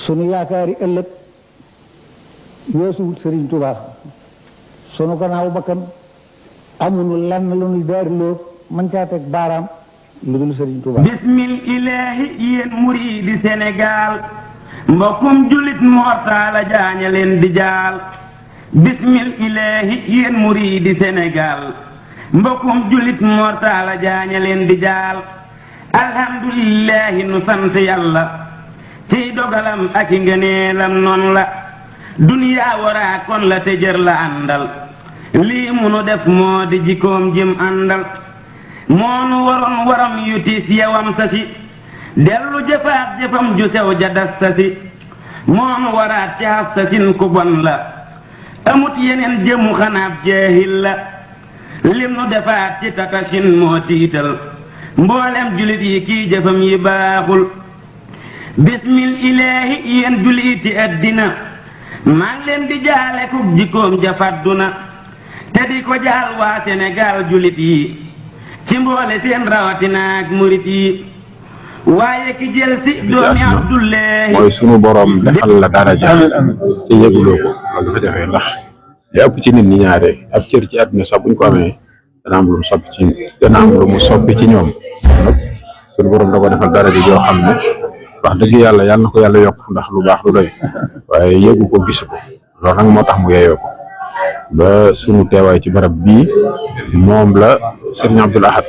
sunu yaakaari ëllëg weesuwut Sëriñ Tuubaa sunu gannaaw bakkan amuñu lenn lu ñuy daariloo mën caa teg baaraam lu dul Sëriñ Tuubaa. bismil ilaahi yéen muriidi Sénégal mbokkum jullit mortaala jaaña leen di jaal. bismil ilaahi yéen muriidi Sénégal mbokkum jullit mortaala jaaña leen di jaal. alhamdulillahi nu sant yàlla ciy dogalam ak i ngëneelam noon la duniyaa waraa kon la te jër la àndal lii munu def moo di jikkoom jëm àndal moonu waroon waram yu tiis yewam sa si dellu jëfaat jëfam ju sew ja das sa si moonu waraat ci haf sa sin ku bon la amut yeneen jëmu xanaab jeexil la lim nu defaat ci tatasin moo tiital mboolem julit yi kii jëfam yi baaxul. bismil ilaahi yéen juliti addina maa ngi leen di jaale kuk jikkoom ja fadduna te di ko jaal waa Sénégal julit yi ci mboole seen rawatina ak murit yi waaye ki jël si doomi Abdullahi mooy sunu borom defal la daraja ci yëguloo ko loolu dafa defee ndax li ëpp ci nit ñi ñaare ab cër ci àdduna sax buñ ko amee dana am lu mu soppi ci ñoom nag sunu borom da ko defal daraja joo xam ne wax dëgg yàlla na ko yàlla yokk ndax lu baax lu doy waaye yëgu ko gisu ko loolu nag moo tax mu yeyoo ko ba sunu teewaay ci barab bii moom la sëriñ Abdul Ahad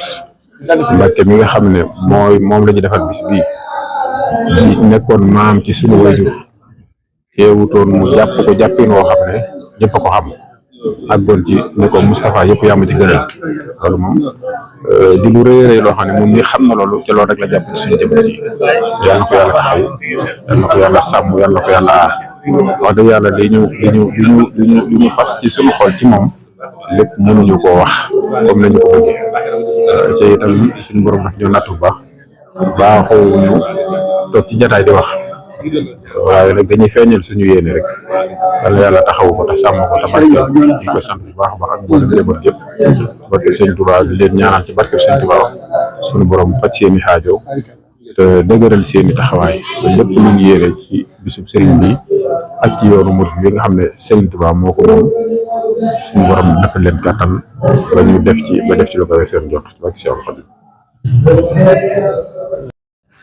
Mbakke mi nga xam ne moom la ñu defal bis bii di nekkoon maam ci sunu wayjur teewutoon mu jàpp ko jàppin woo xam ne ñëpp a ko xam àggoon ci ne ko Moustapha yëpp yaa ma ci gënal loolu moom di lu rëy rëy loo xam ne moom mi xam na loolu te loolu rek la jàpp ci suñu jëm ji yàlla na ko yàlla taxaw yàlla na ko yàlla sàmm yàlla na ko yàlla aar wax dëgg yàlla li ñu fas ci suñu xol ci moom lépp mënuñu koo wax comme nañu ko bëggee ci itam suñu borom daf ñu natt bu baax baaxoo ñu toog ci jataay di wax waaye nag dañuy feeñal suñu yéene rek yàlla taxawu ko te sàmm ko te barkeel ñu koy sant bu baax a baax ak mboolem njaboot yëpp barke sëñ Tuubaa di leen ñaanal ci barke sëñ Tuubaa suñu borom faj seeni xaajo te dëgëral seeni taxawaay ba lépp lu ñu yéene ci bisub sëriñ bi ak ci yoonu murid bi nga xam ne sëriñ Tuubaa moo ko moom suñu borom dafa leen kàttan ba ñu def ci lu ko seen jot barke Seexul Xadiim.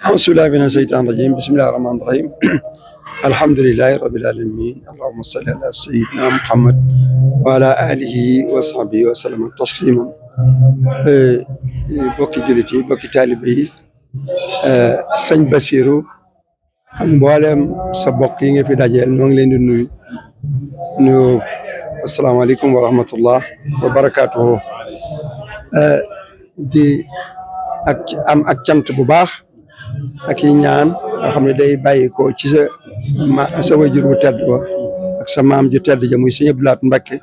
أعوذ بالله من الشيطان الرجيم بسم الله الرحمن الرحيم الحمد لله رب العالمين اللهم صل على سيدنا محمد وعلى آله وصحبه وسلم تسليما bokki jullit yi bokki taalibe yi sëñ Basiru ak mboolem sa bokk yi nga fi dajeel ñoo ngi leen di nuyu asalaamaaleykum wa rahmatullah wa barakaatuhu di ak cant bu baax ak i ñaan nga xam ne day bàyyi ko ci sa wajur bu tedd ba ak sa maam ju tedd ja muy sëñ Abdou Lahad Mbacké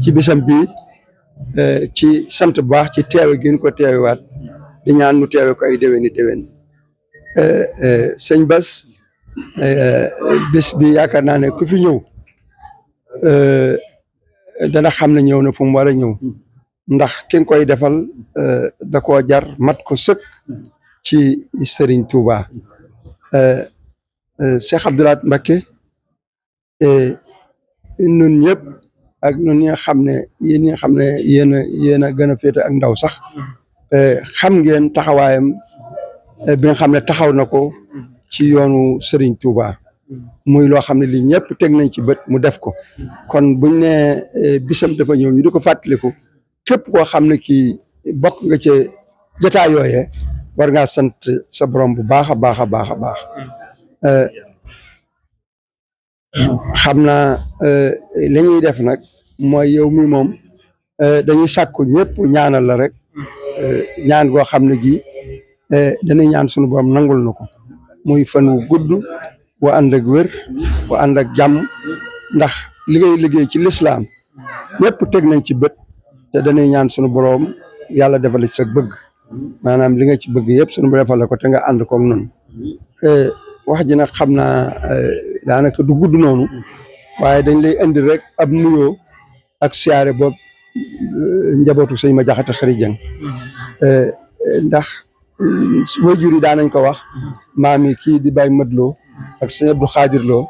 ci bisam bii ci sant bu baax ci teewe gi ñu ko teewewaat di ñaan nu teewe ko ay déwéni déwén sëñ Bass bis bi yaakaar naa ne ku fi ñëw dana xam ne ñëw na fu mu war a ñëw ndax ki nga koy defal da koo jar mat ko sëkk ci Serigne Touba Cheikh Abdou Lahad Mbacké ñun ñëpp ak ñun ñi nga xam ne yéen a gën a féete ak ndaw sax xam ngeen taxawaayam bi nga xam ne taxaw na ko ci yoonu Serigne Touba muy loo xam ne lii ñëpp teg nañ ci bët mu def ko kon buñ ne bisam dafa ñëw ñu di ko fàttaliku képp koo xam ne kii bokk nga ci jotaay yooyee war ngaa sant sa borom bu baax a baax a baax a baax xam naa li ñuy def nag mooy yow mi moom dañuy sàkku ñëpp ñaanal la rek ñaan goo xam ne gii dañuy ñaan sunu borom nangul na ko muy fan wu gudd wa ànd ak wér wa ànd ak jàmm ndax li ngay liggéey ci lislaam ñëpp teg nañ ci bët te dañuy ñaan sunu borom yàlla defal ci sa bëgg maanaam li nga ci bëgg yëpp sunu borom defal ko te nga ànd koog noonu wax ji nag xam naa daanaka du gudd noonu waaye dañ lay indi rek ab nuyoo ak siyaare boobu njabootu sëñ ma jaxate xari jëng ndax waajur yi daan nañ ko wax maam yi kii di Baye Madloo ak sëñ Abdou Xaadir Lo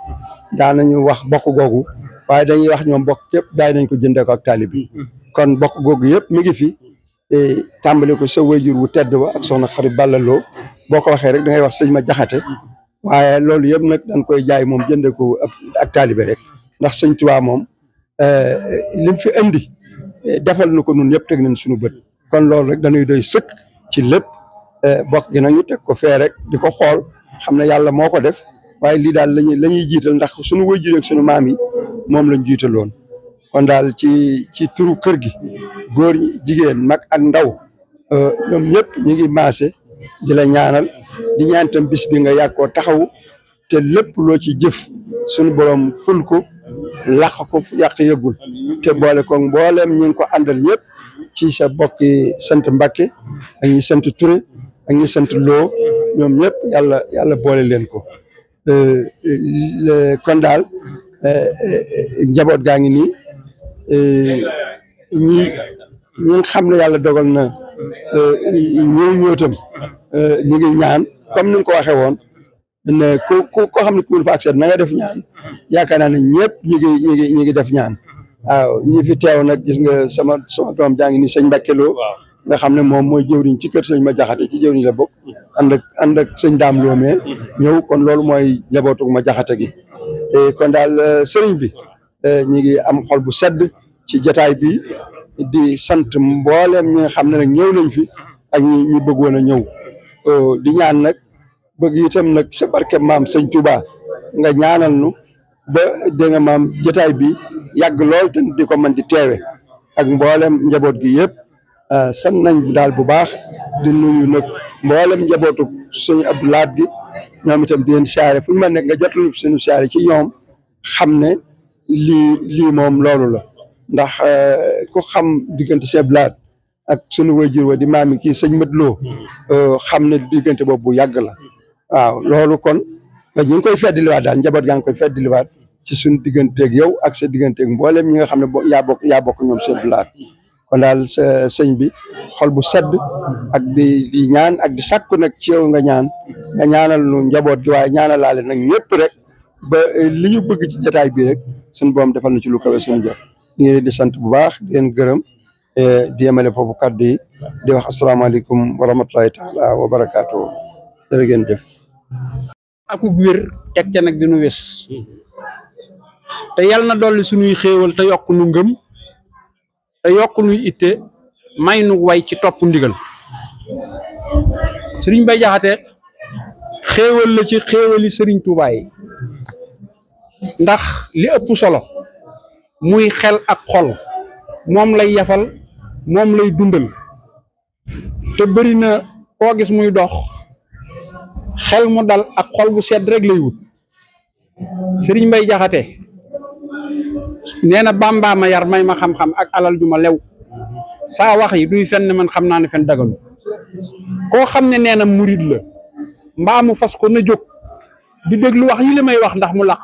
daan nañu wax bokk googu waaye dañuy wax ñoom bokk yëpp daay nañ ko jëndee ko ak taalib bi kon bokk googu yëpp mi ngi fi tàmbali ko sa waajur wu tedd ba ak soxna xarit Balla Lo boo ko waxee rek da ngay wax sëñ ma jaxate waaye loolu yëpp nag dañ koy jaay moom jëndee ko ak taalibe rek ndax sëñ Tuubaa moom lim fi indi defal na ko nun ñëpp teg nañ suñu bët kon loolu rek dañuy doy sëkk ci lépp bokk gi nag ñu teg ko fee rek di ko xool xam ne yàlla moo ko def waaye lii daal lañuy jiital ndax suñu waajur ak suñu maam yi moom lañ jiitaloon kon daal ci turu kër gi góor jigéen mag ak ndaw ñoom ñëpp ñu ngi maase di la ñaanal di ñaan tam bis bi nga yàgg koo taxawu te lépp loo ci jëf suñu borom ful ko làq ko yàq yëggul te boole ko mbooleem ñu ngi ko àndal ñëpp ci sa bokki sant Mbàkke ak ñi sant Touré ak ñi sant Lo ñoom ñëpp yàlla boole leen ko kon daal njaboot gaa ngi nii ñi xam ne yàlla dogal na ñoo tam ñu ngi ñaan comme ni nga ko waxee woon ne ko xam ne ku mun fa accès na nga def ñaan yaakaar naa ne ñëpp ñu ngi def ñaan waaw ñi fi teew nag gis nga sama doom jaa ngi ni sëñ Mbàkke Lo nga xam ne moom mooy jëwriñ ci kër sëñ ma jaxate ci jëwriñ la bokk ànd ak sëñ Daam Lo mee ñëw kon loolu mooy njabootu ma jaxate gi kon daal sëriñ bi ñu ngi am xol bu sedd ci jataay bi di sant mboolem ñi nga xam ne nag ñëw nañ fi ak ñu bëggoon a ñëw di ñaan nag bëgg itam nag sa barke maam sëñ Touba nga ñaanal nu ba dégg nga maam jataay bi yàgg lool te di ko mën di teewe ak mboolem njaboot gi yëpp sant nañ daal bu baax di nuyu nag mboolem njabootu sëñ Abdou Lahat gi ñoom itam di leen siyaare fu ñu mën nekk nga jotalu suñu siyaare ci ñoom xam ne lii moom loolu la ndax ku xam diggante sëñ Abdou Lahat ak sunu waajur wa di maami kii sëñ Mat Lo xam ne diggante boobu bu yàgg la waaw loolu kon ñu ngi koy feddiliwaat daal njaboot gaa ngi koy feddiliwaat ci suñu digganteeg yow ak sa digganteeg mboolem ñi nga xam ne yaa bokk ñoom sëñ Abdou Lahat kon daal sa sëñ bi xol bu sedd ak di ñaan ak di sàkku nag ci yow nga ñaanal nu njaboot gi waaye ñaanal laale nag ñëpp rek ba li ñu bëgg ci jotaay bi rek suñu boom defal na ci lu kawe suñu jot ñu ngi di sant bu baax di leen gërëm di yemale foofu kàddu yi di wax asalaamaaleykum wa rahmatulahi taala wa barakaatu jërë ngeen jëf akuk wér teg ca nag dinu wés te yal na dolli suñuy xéewal te yokk nu ngëm te yokk nuy itte may nu way ci topp ndigal sëriñ Bay Jaxate xéewal la ci xéewali sëriñ Tuubaa yi ndax li ëpp solo muy xel ak xol moom lay yafal moom lay dundal te bëri na koo gis muy dox xel mu dal ak xol bu sedd rek lay wut sëriñ Mbay Jaxate nee na Bàmbaa ma yar may ma xam-xam ak alal ju ma lew saa wax yi duy fenn man xam naa ne fen dagalu koo xam ne nee na murid la mbaa mu fas ko na jóg di déglu wax yi li may wax ndax mu làq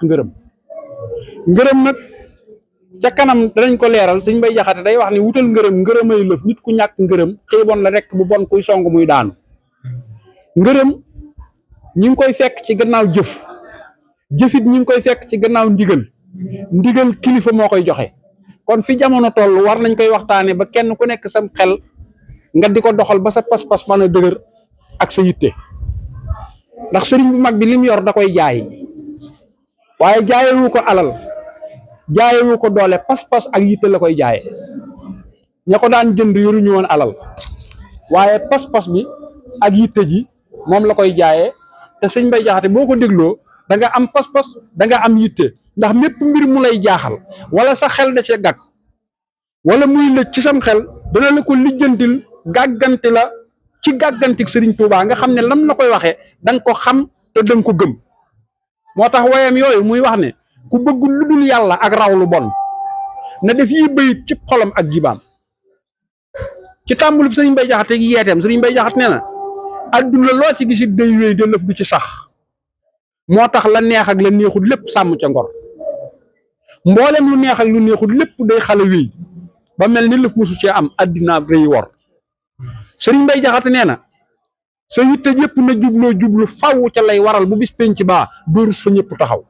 ngërëm nag ca kanam danañ ko leeral sëñ Mbay Jaxate day wax ne wutal ngërëmay lëf nit ku ñàkk ngërëm xiiboon la rek bu bon kuy song muy daanu ngërëm ñi ngi koy fekk ci gannaaw jëfit ñi ngi koy fekk ci gannaaw ndigal kilifa moo koy joxe kon fi jamono toll war nañ koy waxtaane ba kenn ku nekk sam xel nga di ko doxal ba sa pas-pas mën a dëgër ak sa yitte ndax sëriñ bu mag bi lim yor da koy jaay waaye jaayewu ko alal jaayewu ko doole pas-pas ak yitte la koy jaaye ña ko daan jënd yoruñu woon alal waaye pas-pas bi ak yitte ji moom la koy jaayee te sëñ Mbay Jaxate boo ko dégloo da nga am pas-pas da nga am yitte ndax mépp mbir mu lay jaaxal wala sa xel da cee gàtt wala muy lëj ci sam xel dana la ko lijjantil gàgganti la ci gàggantik sëriñ Tuubaa nga xam ne lam la koy waxee da nga ko xam te da nga ko gëm moo tax wayam yooyu muy wax ne ku bëgg lu dul yàlla ak raw lu bon na def yi bayit ci xolam ak jibaam ci tàmbulub sëriñ Mbay Jaxate gi yeeteem sëriñ Mbay Jaxate nee na adduna loo ci gisit day wéy de lëf du ci sax moo tax la neex ak la neexul lépp sàmm ca ngor mboolem lu neex ak lu neexul lépp day xala wéy ba mel ni lëf mosu cee am addina rëy wor sëriñ Mbay Jaxate nee na sa yitte yëpp na jublu faw ca lay waral bu bis penc baa doo rus fa ñëpp taxaw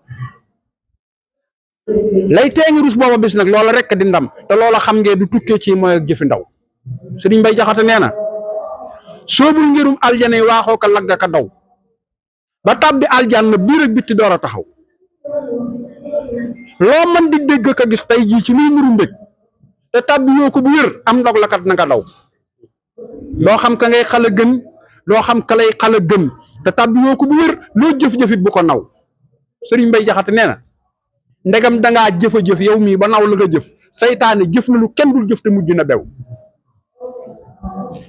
lay teegi rus booba bis nag loola rekk di ndam te loola xam ngeen du tukkee ci mooy ak jëfi ndaw sëriñ Mbay Jaxate nee na soobul ngirum aljana yi waaxoo ka lagga ka daw ba tàbbi aljanna biir ak bitti door a taxaw loo man di dégg ka gis tey jii ci luy nuru mbég te tàbbi yoo ko bu wér am ndog la kat na nga daw doo xam ka ngay xala gën doo xam ka lay xala gën te tàbbi yoo ko bu wér loo jëf-jëfit bu ko naw sëriñ Mbay Jaxate nee na ndegam dangaa jëf-jëf yow mii ba naw la nga jëf saytaane jëf na lu kenn dul jëf te mujj na bew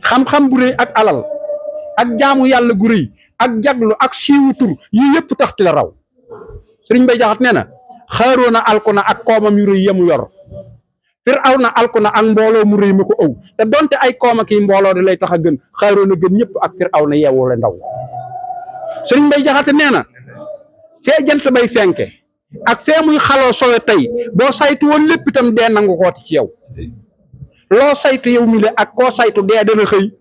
xam-xam bu rëy ak alal ak jaamu yàlla gu rëy ak jaglu ak siiwu tur yii yëpp tax ci la raw sëriñ Mbay Jaxate nee na xaaroona alkuna ak koomam yu rëy yamu yor Firawna alkuna ak mbooloo mu rëy ma ko ëw te donte ay kooma ki mbooloo di lay tax a gën xaaroona gën ñëpp ak Firawna yeewule ndaw sëriñ Mbay Jaxate nee na fee jant bay fenke ak fee muy xaloo sowe tey boo saytu woon lépp itam dee nangu xooti ci yow loo saytu yow mi le ak koo saytu dee dana xëy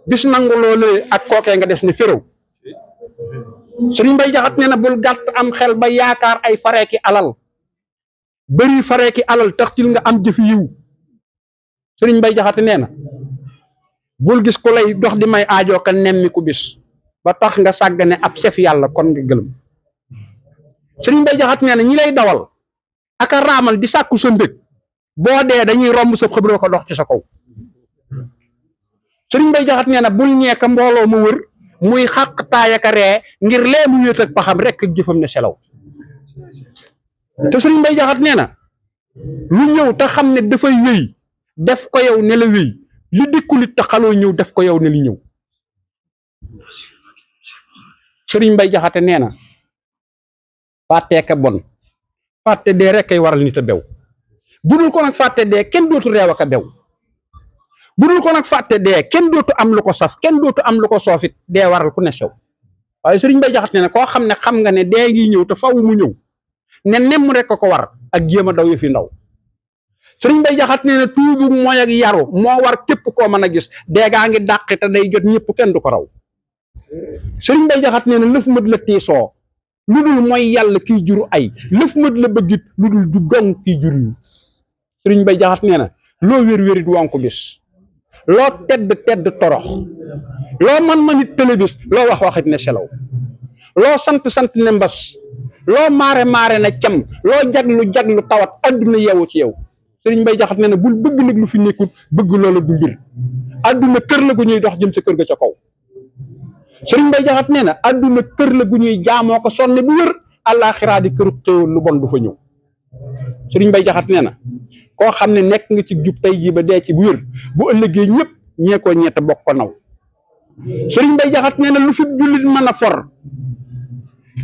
bis nangu loolu ak kookee nga des ni féréw sëriñ Mbay Jaxate nee na bul gàtt am xel ba yaakaar ay fareeki alal bëri fareeki alal tax til nga am jëfi yiw sëriñ Mbay Jaxate nee na bul gis ku lay dox di may aajoo ka nemmi ku bis ba tax nga sàggane ab sef yàlla kon nga gëlëm sëriñ Mbay Jaxate nee na ñi lay dawal aka raamal di sàkku sa mbég boo dee dañuy romb sa xëbroo ko dox ci sa kaw sëriñ Mbay Jaxate nee na bul ñeeka mbooloo mu wër muy xàq taayaka ree ngir lee mu wéet ak paxam rekk ak jëfam ne selaw te sëriñ Mbay Jaxate nee na lu ñëw te xam ne dafay wéy def ko yow ne la wéy li dikkulit te xaloo ñëw def ko yow ne li ñëw sëriñ Mbay Jaxate nee na fàtteeka bon fàtte dee rek kay waral nit a bew bu dul ko nag fàtte dee kenn dootu reew ak a bew bu dul ko nag fàtte dee kenn dootu am lu ko saf kenn dootu am lu ko soofit dee waral ku ne sew waaye sëriñ Mbay Jaxate nee na koo xam ne xam nga ne dee ngi ñëw te faw mu ñëw ne nemm rek ko war ak jéem a daw yëfi ndaw sëriñ Mbay Jaxate nee na tuubu mooy ak yaru moo war képp koo mën a gis dee gaa ngi dàqi te day jot ñëpp kenn du ko raw sëriñ Mbay Jaxate nee na lëf mët la tiisoo lu dul mooy yàlla kiy juru ay lëf mët la bëggit lu dul ju dong kiy jur yu sëriñ Mbay Jaxate nee na loo wér-wérit wonk bis loo tedd torox loo man it tële bis loo waxit ne selaw loo sant ne mbas loo maare na cam loo jaglu tawat adduna yeewu ci yow sëriñ Mbay Jaxate nee na bul bëgg nag lu fi nekkut bëgg loola du mbir adduna kër la gu ñuy dox jëm ca kër ga ca kaw sëriñ Mbay Jaxate nee na adduna kër la gu ñuy jaamoo ko sonne bu wër àllaaxiraa di këru xéewal lu bon du fa ñëw sëriñ Mbay Jaxate nee na koo xam ne nekk nga ci jub tey jii ba dee ci bu wér bu ëllëgee ñëpp ñee ko ñett bokk ko naw sëriñ Mbay Jaxate nee na lu fi jullit mën a for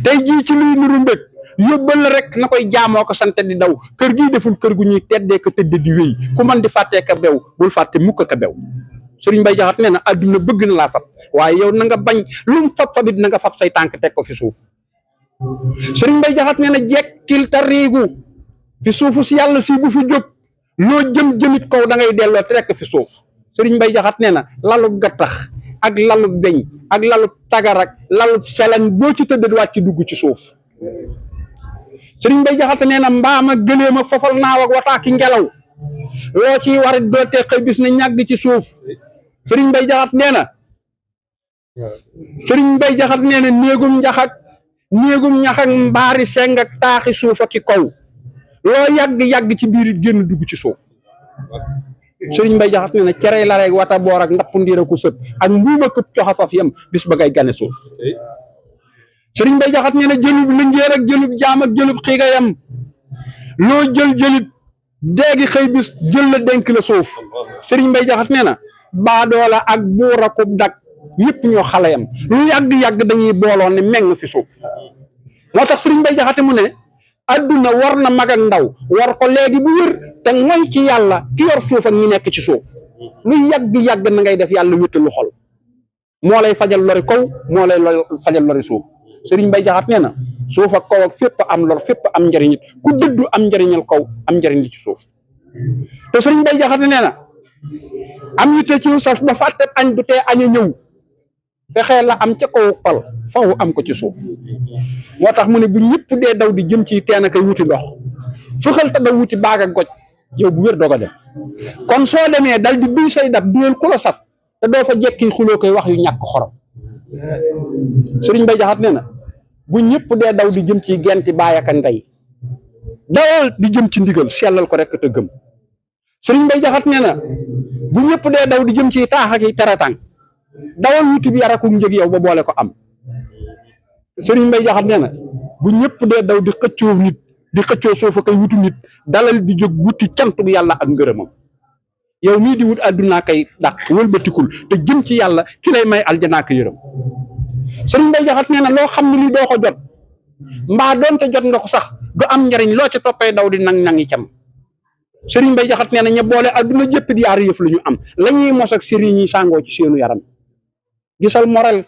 tey jii ci luy nuru mbég yóbbal la rek na koy jaamoo ko sant di daw kër gii deful kër gu ñuy teddee ko tëdd di wéy ku man di fàttee ka bew bul fàtte mukk ka bew sëriñ Mbay Jaxate nee na adduna bëgg na laa fab waaye yow na nga bañ lu mu fabit na nga fab say tànk teg ko fi suuf sëriñ Mbay Jaxate nee na jekkil ta riigu fi suufu si yàlla si bu fi jóg loo jëmit kaw da ngay delloo te rekk fi suuf sëriñ Mbay Jaxate nee na lalu gattax ak lalu beñ ak lalu tagar ak lalu selen boo ci tëdd wàcc dugg ci suuf sëriñ Mbay Jaxate nee na mbaam ak gëléem ak fofal naaw ak wataaki ngelaw loo ciy warit doo te xëy bis ne ñàgg ci suuf sëriñ Mbay Jaxate nee na néegum ñax ak mbaari seng ak taaxi suuf ak ki kaw loo yàgg ci biir it génn dugg ci suuf sëriñ Mbay Jaxate nee na cerey la rek wata boor ak ndapp ndiir ku sët ak mbuuma këpp coxa faf yam bis ba ngay gane suuf sëriñ Mbay Jaxate nee na jëlub lëngéer ak jëlub jaam ak jëlub xiiga yam loo jëlit déegi xëy bis jël la denk la suuf sëriñ Mbay Jaxate nee na baadoola ak buur akub dak ñëpp ñoo xale yam lu yàgg dañuy booloo ne meng fi suuf moo tax sëriñ Mbay Jaxate mu ne adduna war na mag ak ndaw war ko léegi bu wér te mooy ci yàlla ki yor suuf ak ñi nekk ci suuf lu yàgg na ngay def yàlla wéttalu xol moo lay fajal lori kaw moo lay fajal lori suuf sëriñ Mbay Jaxate nee na suuf ak kaw ak fépp am lor fépp am njariñ it ku dëddu am njariñal kaw am njariñ li ci suuf te sëriñ Bay Jaxate nee na am yitte ci sas ba fàtte añ du tee añ a ñëw fexee la am ca kaw pal faw am ko ci suuf moo tax mu ne bu ñëpp dee daw di jëm ci teen ak wuti ndox fëxal te daw wuti baag ak goj yow bu wér doog a dem kon soo demee dal di duy say dab duyal ku la saf te doo fa jekki xuloo koy wax yu ñàkk xorom sëriñ Bay Jaxate nee na bu ñëpp dee daw di jëm ci genti baay ak ndey dawal di jëm ci ndigal sellal ko rek te gëm sëriñ Bay Jaxate nee na bu ñëpp dee daw di jëm ci taax ak teratang dawal wuti bi yarakum njëg yow ba boole ko am sëriñ Bay Jaxate nee na bu ñëpp dee daw di xëccoo nit di xëccoo soofa koy wutu nit dalal di jóg wuti cant bu yàlla ak ngërëmam yow mii di wut àddunaa kay dàq wëlbatikul te jëm ci yàlla ki lay may aljanaa ko yërëm sëriñ Bay Jaxate nee na loo xam ne lii doo ko jot mbaa doonte jot nga ko sax du am njariñ loo ci toppee daw di nang-nangi cam sëriñ Bay Jaxate nee na ña boole àdduna jëpp di yaar yëf la ñu am la ñuy mos ak sëriñ yi sàngoo ci seenu yaram gisal moral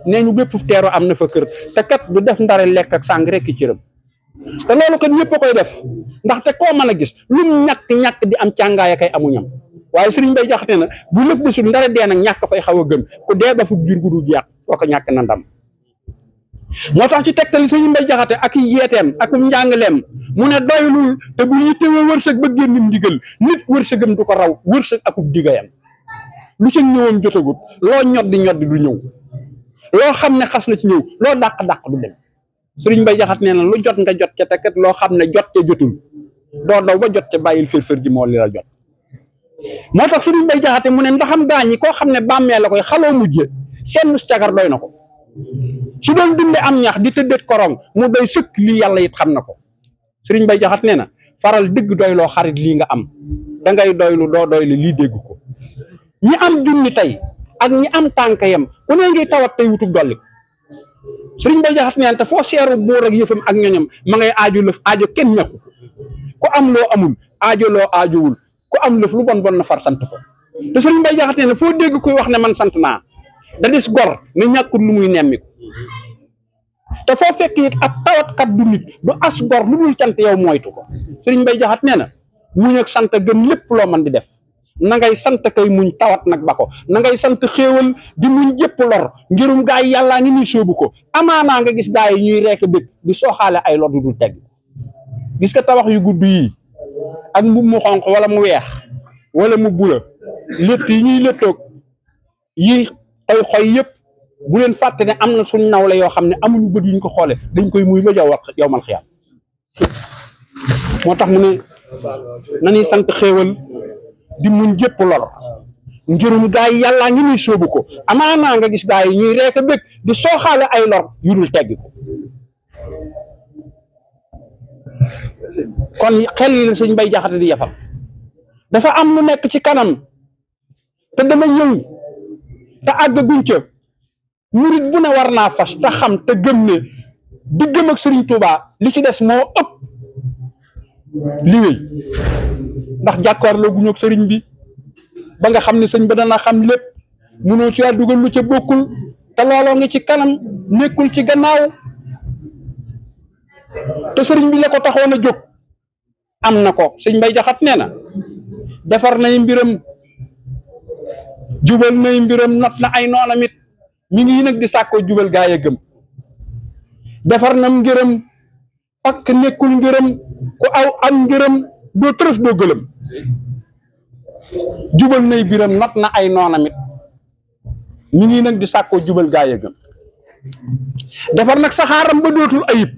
nee ñu bépp teeru am na fa kër te kat du def ndare lekk ak sàng rekk cëram te loolu kat ñëpp a koy def ndaxte koo mën a gis lu mu ñàkk di am càngaay kay amuñam waaye sëriñ Bay Jaxate na bu lëf desul ndare dee nag ñàkk fay xaw a gën ku dee ba fukk jur gu dul yàq kooku ñàkk na ndam moo tax ci tegtali sëriñ Bay Jaxate ak i yeeteem ak njàngaleem mu ne doylul te bu ñu téwee wërsëg ba génn ndigal nit wërsëgam du ko raw wërsëg akub digayam lu ci ñëwam jotagut loo ñoddi du ñëw loo xam ne xas na ci ñëw loo dàq du dem sëriñ Bay Jaxate nee na lu jot nga jot ca te kat loo xam ne jot ca jotul doo daw ba jot ca bàyyil fër ji moo li la jot moo tax sëriñ Bay Jaxate mu ne ndaxam gaañi koo xam ne bàmmee la koy xaloo mujje seen mus cagar doy na ko su doon dunde am ñax di tëddët korong mu doy sëkk lii yàlla it xam na ko sëriñ Bay Jaxate nee na faral dëgg doyloo xarit lii nga am dangay doylu doo doylu lii dégg ko ñi am junni tey ak ñi am tànk yam ku ne ngi tawat tey wutug dolli sëriñ Bay Jaxate nee na te foo seeru buur ak yëfam ak ñoñam ma ngay aajo lëf aajo kenn ñàkku ko ku am loo amul aajo loo aajowul ku am lëf lu bon na far sant ko te sëriñ Bay Jaxate nee na foo dégg kuy wax ne man sant naa da dis gor ne ñàkkul lu muy nemmiku te foo fekk it ab tawatkat du nit du as gor lu dul cant yow moytu ko sëriñ Bay Jaxate nee na muñ ak sant gën lépp loo man di def na ngay sant kay muñ tawat nag ba ko na ngay sant xéewal di muñ jëpp lor ngirum gaa yi yàllaa ngi ñuy sóobu ko amaanaa nga gis gaa yi ñuy rekk bëgg di sooxaale ay lor du dul tegg gis nga tabax yu gudd yii ak mbub mu xonq wala mu weex wala mu bula létt yi ñuy léttoog yi xoy yëpp bu leen fàtte ne am na suñ nawle yoo xam ne amuñu bët yuñ ko xoole dañ koy muy ba yow mal xiyaam moo tax mu ne nañuy sant xéewal di muñ jëpp lor ngirum gaa yi yàllaa ngi ñuy sóobu ko amaanaa nga gis gaa yi ñuy reek a bëgg di sooxaale ay lor yu dul tegg ko kon xel yi la sëñ Bay Jaxate di yafal dafa am lu nekk ci kanam te dama ñëw te àggaguñ ca murit bu ne war naa fas te xam te gëm ne diggam ak sëriñ Tuubaa li ci des moo ëpp li wéy ndax jàkkaarloo guñu ak sëriñ bi ba nga xam ne sëñ ba dana xam lépp mënoo ci dugal lu ca bokkul te looloo ngi ci kanam nekkul ci gannaaw te sëriñ bi la ko taxoon a jóg am na ko sëñ Bay Jaxate nee na defar nay mbiram jubal nay mbiram not na ay noonam it mi ngi nag di sàkkoo jubal gaa ya gëm defar nam ngërëm pakk nekkul ngërëm ku aw am ngërëm doo tërëf doo gëlëm jubal nay biram not na ay noonam it mi ngi nag di sàkkoo jubal gaa ya gëm defar nag saxaaram ba dootul ayib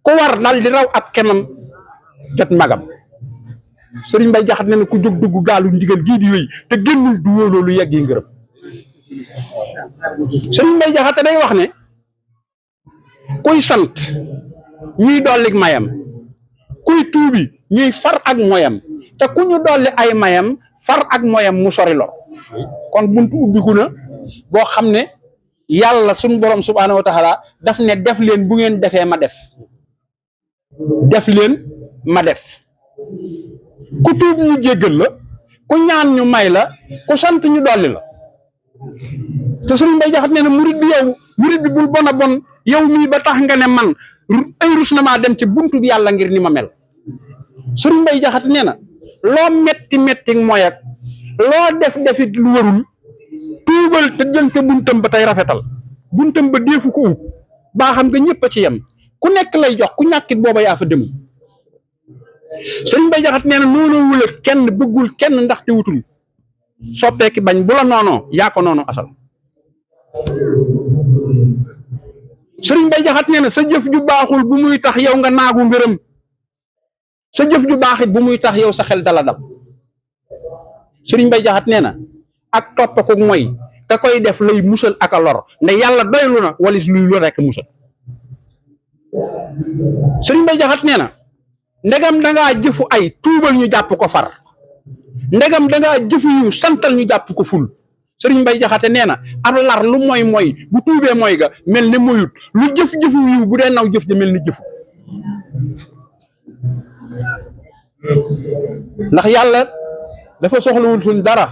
ku war dal di raw ab kemam jot magam sëriñ Bay Jaxate ne ku jóg dugg gaalu ndigal gii di wéy te génnul du wóoloo lu yegg yi ngërëm sëriñ Bay Jaxate day wax ne kuy sant ñuy dolli mayam kuy tuubi ñuy far ak moyam te ku ñu dolli ay mayam far ak moyam mu sori lor kon buntu ubbiku na boo xam ne yàlla suñ borom subhaanahu wa taala daf ne def leen bu ngeen defee ma def def leen ma def ku tuub ñu jéggal la ku ñaan ñu may la ku sant ñu dolli la te sëriñ Bay Jaxate nee na murit bi yow murit bi bul bon a bon yow mii ba tax nga ne man ay rus na maa dem ci buntu bi yàlla ngir ni ma mel sëriñ Mbay Jaxate nee na loo metti metti mooy ak loo def defit lu warul tuubal te jënte buntam ba tey rafetal buntam ba deefu ko ub baa xam nga ñëpp a ci yem ku nekk lay jox ku ñàkkit booba yaa fa demul sëriñ Mbay Jaxate nee na noonoo wula kenn bëggul kenn ndaxte wutul soppeeki bañ bu la noonoo yaa ko noonu asal sëriñ Mbay Jaxate nee na sa jëf ju baaxul bu muy tax yow nga naagu ngërëm sa jëf ju baaxit bu muy tax yow sa xel dala dal sëriñ Mbay Jaxate nee na ak topp ko mooy ka koy def lay musal ak a lor nde yàlla doylu na walis luy lu rekk musal sëriñ Mbay Jaxate nee na ndegam dangaa jëfu ay tuubal ñu jàpp ko far ndegam dangaa jëfu yu santal ñu jàpp ko ful sëriñ Mbay Jaxate nee na ab lar lu mooy bu tuubee mooy ga mel ne moyut lu jëf-jëfu yiw bu dee naw jëf ja mel ni jëfu ndax yàlla dafa soxlawul suñ dara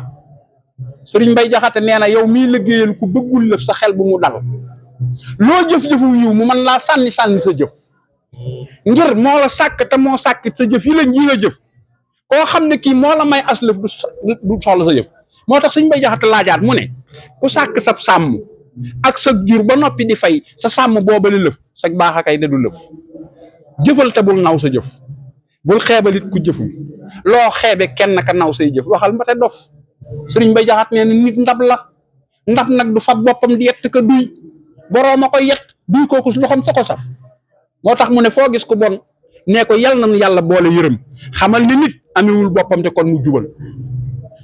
sëriñ Mbay Jaxate nee na yow miy liggéeyal ku bëggul lëf sa xel bu mu dal loo jëf-jëfu yiw mu mën laa sànni sa jëf ngir moo la sàkk te moo sàkk sa jëf yi la ji nga jëf koo xam ne kii moo la may aslëf du soxla sa jëf moo tax sëriñ Mbay Jaxate laajaat mu ne ku sàkk sab sàmm ak sa jur ba noppi di fay sa sàmm boobale lëf sa baax a kay de du lëf jëfal te bul naw sa jëf bul xeebalit ku jëful loo xeebe kenn ka naw say jëf waxal mba te dof sëriñ Mbay Jaxate nee na nit ndab la ndab nag du fab boppam di yett ka duy boroom a koy yett duy kooku loxoom sa ko saf moo tax mu ne foo gis ku bon nee ko yal nañu yàlla boole yërëm xamal ni nit amewul boppam te kon mu jubal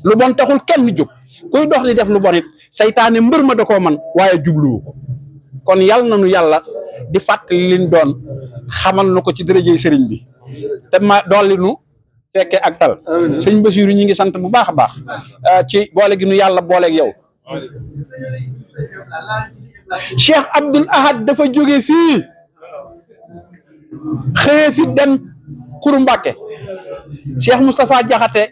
lu bon taxul kenn jóg kuy dox di def lu bon it saytaane mbër ma da koo man waaye jubluwu ko kon yal nañu yàlla di fàttali liñ doon xamal nu ko ci dërëjey sëriñ bi te ma dolli nu fekkee ak tal sëñ Basiiru ñi ngi sant bu baax a baax ci boole gi nu yàlla booleeg yow Cheikh Abdoul Ahad dafa jóge fii xëye fi dem Xuru Mbàkke Cheikh Moustapha Jaxate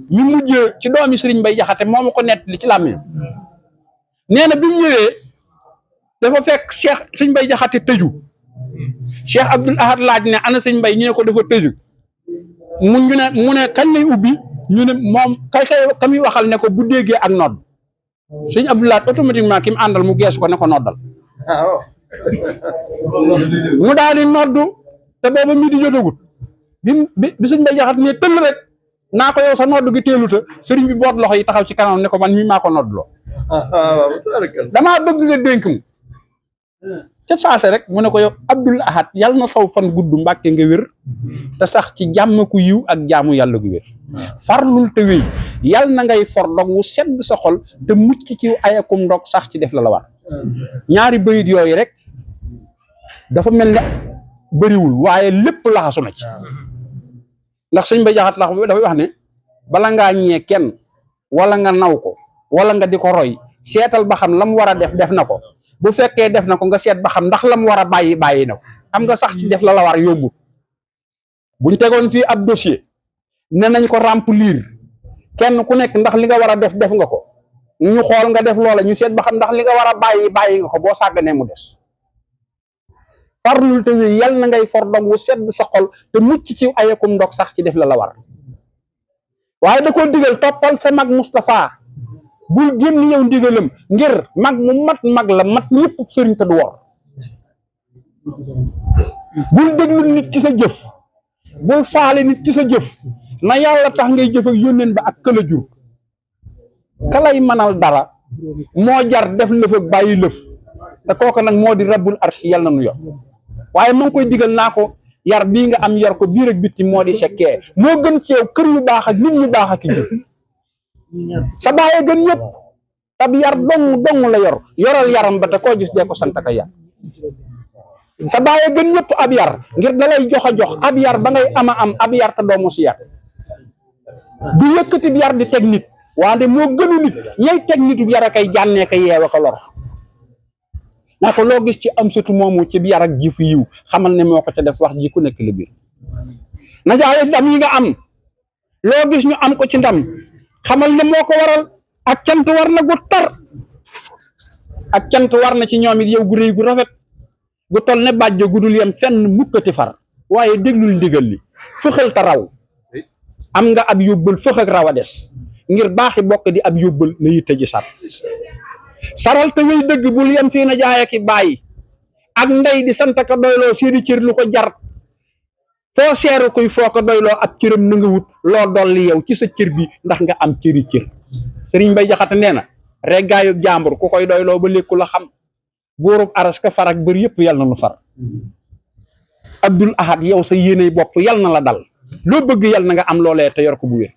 mi mujj ci doomi sëriñ Mbay Jaxate moo ma ko nettali ci làmmiñ nee na bi mu ñëwee dafa fekk sëñ Mbay Jaxate tëju Cheikh Abdoul Ahad laaj ne ana sëñ Mbay ñu ne ko dafa tëju mu ne kañ lay ubbi ñu ne moom ka muy waxal ne ko bu déggee ak nodd sëñ Abdoul Ahad automatiquement ki mu àndal mu geesu ko ne ko noddal mu daal di noddu te booba mi di jotagut bi sëñ Mbay Jaxate ne tëll rek naa ko yow sa nodd gi teeluta sëriñ bi boot loxo yi taxaw ci kanam ne ko man mi maa ko nodd loo damaa bëgg nga dénk mu ca saase rek mu ne ko yow Abdoul Ahad yàlla na saw fan gudd Mbàkke nga wér te sax ci jàmm ku yiw ak jaamu yàlla gu wér farlul te wéy yàlla na ngay for dog wu sedd sa xol te mucc ci ayakum ndog sax ci def la war ñaari bayit yooyu rek dafa mel ne bëriwul waaye lépp laxasu na ci ndax sëñ Mbay Jaxate lax dafay wax ne bala ngaa ñee kenn wala nga naw ko wala nga di ko roy seetal ba xam la mu war a def na ko bu fekkee def na ko nga seet ba xam ndax la mu war a bàyyi na ko xam nga sax ci def la war yombut buñ tegoon fii ab dossier ne nañ ko remplir kenn ku nekk ndax li nga war a def nga ko ñu xool nga def loola ñu seet ba xam ndax li nga war a bàyyi nga ko boo sàgganee mu des farlul te yal na ngay for dog wu sedd sa xol te mucc ci ayakum ndog sax ci def la war waaye da koo digal toppal sa mag Moustapha bul génn yow ndigalam ngir mag mu mag la mat ñëpp sëriñ te du wor bul déglu nit ci sa jëf bul faale nit ci sa jëf na yàlla tax ngay jëf ak yónneen ba ak këla jur ka lay mënal dara moo jar def lëf ak bàyyi lëf te kooku nag moo di rabbul arsi yàlla na nu yor waaye ma ngi koy digal naa ko yar bii nga am yor ko biir ak bitti moo di sekkee moo gën ci yow kër yu baax ak nit ñu baax ak i jëf sa bàyyi gën ñëpp tab yar dong la yoral yaram ba te koo gis dee ko sant ka yar sa bàyyi gën ñëpp ab yar ngir da lay jox ab yar ba ngay am ab yar te doomu si yar du yëkkati bi yar di teg nit wante moo gënu nit ñay teg nitu yar a kay jànnee ka yeewa ko lor naa ko loo gis ci am satu moomu ci bi yar ak ji fi yiw xamal ne moo ko te def wax ji ku nekk la biir na jaay ndam yi nga am loo gis ñu am ko ci ndam xamal ne moo ko waral ak cant war na gu tar ak cant war na ci ñoom it yow gu réy gu rafet gu toll ne bàjjo gudul yem fenn mukkati far waaye déglul ndigal li fëxal ta raw am nga ab yóbbal fëx ak raw a des ngir baaxi bokk di ab yóbbal na yitte ji sat saral te ngay dëgg bul yem fii na jaay aki bàyyi ak ndey di sant ka doyloo seeni cër lu ko jar foo seeru kuy foo ko doyloo ab cëram na nga wut loo dolli yow ci sa cër bi ndax nga am cëri cër sëriñ Mbay Jaxate nee na reggaayu jàmbur ku koy doyloo ba lékku la xam buurub aras ka far ak bër yëpp yal na nu far Abdul Ahad yow sa yéeney bopp yal na la dal loo bëgg yal na nga am loolee te yor ko bu wér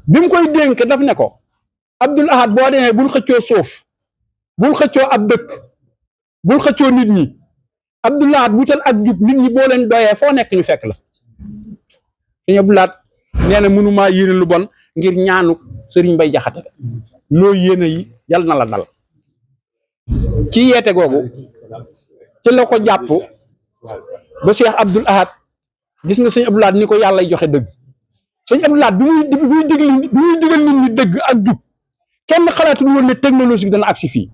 bi mu koy dénk daf ne ko Abdul Ahad boo demee bul xëccoo suuf bul xëccoo ab dëkk bul xëccoo nit ñi Abdul Ahad wutal ak jub nit ñi boo leen doyee foo nekk ñu fekk la sëñ Abdul Ahad nee na mënumaa yéene lu bon ngir ñaanu sëriñ Mbay Jaxate loo yéene yi yal na la dal ci yeete googu ci la ko jàpp ba Cheikh Abdul Ahad gis nga sëñ Abdul Ahad ni ko yàlla joxe dëgg sëñ Abdul Ahad bi muy digal nit ñi dëgg ak jub kenn xalaatul woon ne technologie dana agsi fii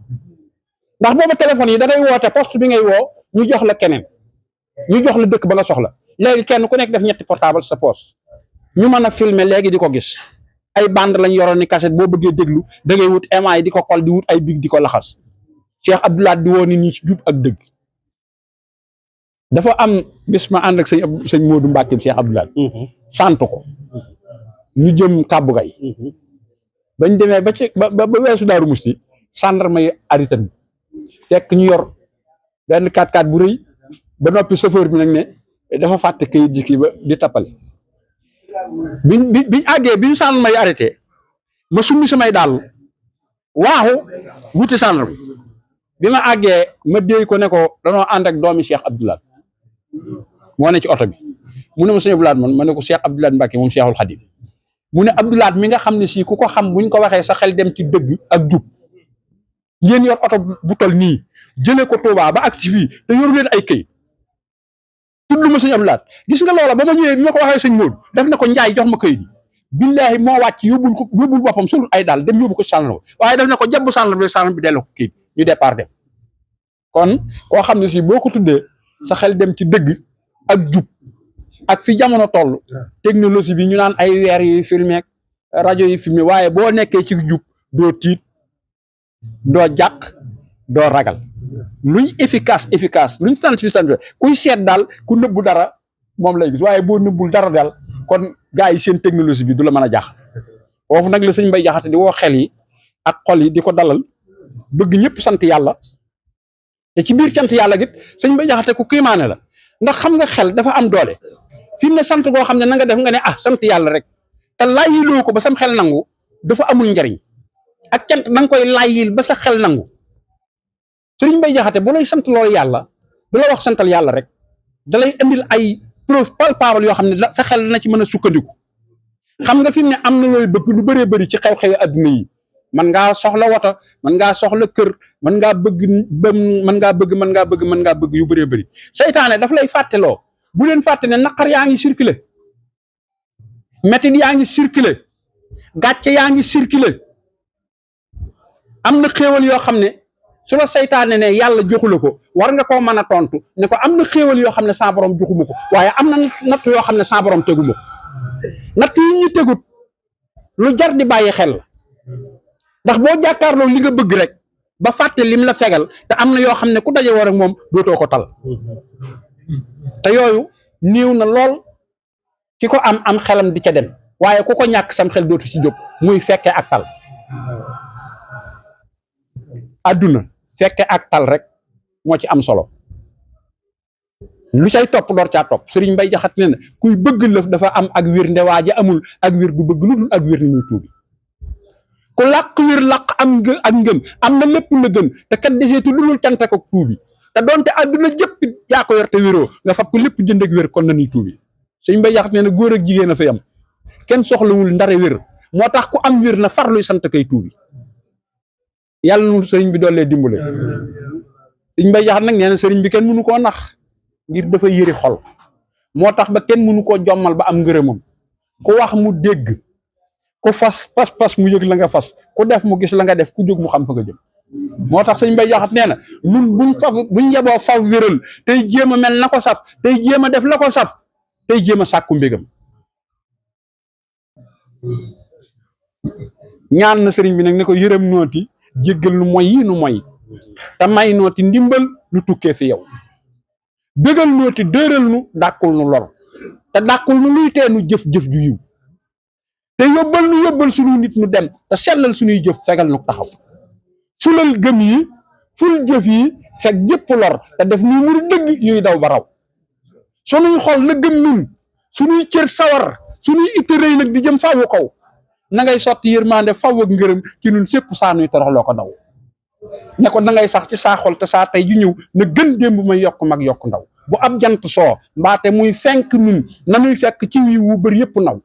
ndax booba téléphone yi da ngay woote poste bi ngay woo ñu jox la keneen ñu jox la dëkk ba nga soxla léegi kenn ku nekk def ñetti portable sa poche ñu mën a filmer léegi di ko gis ay bande lañ yoroon ni cassette boo bëggee déglu da ngay wut émail di ko kol di wut ay big di ko laxas Cheikh Abdul Ahad di woo nit ñi ci jub ak dëgg dafa am bis ma ànd ak sëñ Moodu Mbàkke Cheikh Abdul Ahad sant ko ñu jëm kàbbu gay bañ demee ba ci ba weesu Daaru Musti gendarme yi arrêté bi fekk ñu yor benn 4x4 bu rëy ba noppi chauffeur bi nag ne dafa fàtte kayit ji kii ba di tappale biñ àggee bi ñu gendarme yi arrêté ma summi samay daal waaxu wuti gendarme bi ma àggee ma déy ko ne ko danoo ànd ak doomi Cheikh Abdul Ahad moo ne ci oto bi mu ne ma sëñ Abdul Ahad man ma ne ko Cheikh Abdul Ahad Mbàkke moom Cheikhul Khadim mu ne Abdul Ahad mi nga xam ne si ku ko xam buñ ko waxee sa xel dem ci dëgg ak jub ngeen yor oto bu tol nii jëlee ko Touba ba ak ci fii te yoru leen ay këyit tudd ma sëñ Abdul Ahad gis nga loola ba ma ñëwee bi ma ko waxee sëñ Moodu def na ko njaay jox ma këyit yi billaahi moo wàcc yóbbul boppam sul ay daal dem yóbbu ko sànn waaye def na ko jàpp sànn bi delloo ko këyit ñu départ dem kon koo xam ne si boo ko tuddee sa xel dem ci dëgg ak jub ak fi jamono toll technologie bi ñu naan ay weer yi filmé rajo yi filmé waaye boo nekkee ci jub doo tiit doo jàq doo ragal luñ efficace luñ sant kuy seet daal ku nëbbu dara moom lay gis waaye boo nëbbul dara daal kon gars yi seen technologie bi du la mën a jaax foofu nag la sëñ Mbay Jaxate di woo xel yi ak xol yi di ko dalal bëgg ñëpp sant yàlla te ci biir sant yàlla git sëñ Mbay Jaxate ku kiimaane la ndax xam nga xel dafa am doole fi mu ne sant goo xam ne na nga def nga ne sant yàlla rek te layyiloo ko ba sam xel nangu dafa amul njariñ ak cant da nga koy layyil ba sa xel nangu sëriñ Mbay Jaxate bu lay sant loolu yàlla du la wax santal yàlla rek da lay indil ay preuve palpable yoo xam ne sa xel dana ci mën a sukkandiku xam nga fi mu ne am na looy bëgg lu bëree bëri ci xew-xewi adduna yi man ngaa soxla woto man ngaa soxla kër man ngaa bëgg mën ngaa bëgg yu bëree bëri seytaane daf lay fàtteloo bu leen fàtte ne naqar yaa ngi circulé métit yaa ngi circulé gàcce yaa ngi circulé am na xéewal yoo xam ne su la seytaane ne yàlla joxu la ko war nga koo mën a tontu ne ko am na xéewal yoo xam ne sa borom joxuma ko waaye am na natt yoo xam ne sa borom teguma ko natt yi ñu tegut lu jar di bàyyi xel la ndax boo jàkkaarloo li nga bëgg rek ba fàtte lim la fegal te am na yoo xam ne ku daje war ak moom dootoo ko tal te yooyu néew na lool ki ko am xelam di ca dem waaye ku ko ñàkk sam xel dootu ci jóg muy fekke ak tal adduna fekke ak tal rek moo ci am solo lu cay topp door caa topp sëriñ Mbay Jaxate ne na kuy bëgg lëf dafa am ak wér ndewaa ja amul ak wér du bëgg lu dul ak wér ni muy tuubi ku làq wér làq am ak ngëm am na lépp la gën te kat deseetu lu dul cant ak tuubi te doonte àdduna jëpp yaa ko yor te wéroo nga fab ko lépp jënd ak wér kon na ñuy tuubi sëriñ Mbay Jaxate ne na góor ak jigéen a fa yam kenn soxlawul ndare wér moo tax ku am wér na farluy sant kay tuubi yàlla nu sëriñ bi doolee dimbale sëriñ Mbay Jaxate nag nee na sëriñ bi kenn mënu koo nax ngir dafa yëri xol moo tax ba kenn mënu koo jommal ba am ngërëmam ku wax mu dégg ku fas pas mu yëg la nga fas ku def mu gis la nga def ku jóg mu xam fa nga jëm moo tax sëñ Mbay Jaxate nee na nun buñ yeboo faw wéral tey jéem a mel na ko saf tey jéem a def la ko saf tey jéem a sàkku mbégam ñaan na sëriñ bi nag ne ko yërëm nooti jéggal nu moy yi nu moy te may nooti ndimbal lu tukkee fi yow bégal nooti dëral nu dàkkul nu lor te dàkkul nu luy teenu jëf-jëf ju yiw te yóbbal suñuy nit nu dem te sellal suñuy jëf fegal nu taxaw fulal gëm yi ful jëf yi fekk jëpp lor te def nuy muri dëgg yuy daw ba raw suñuy xol na gëm nun suñuy cër sawar suñuy itte rëy nag di jëm faawu kaw na ngay sotti yërmande faw ak ngërëm ci nun sépp saa nuy toroxloo ko daw ne ko na ngay sax ci saa xol te saa tey ju ñëw na gën démb may yokk mag yokk ndaw bu ab jant soo mbaate muy fenk nun nanuy fekk ci wi wu bër yëpp naw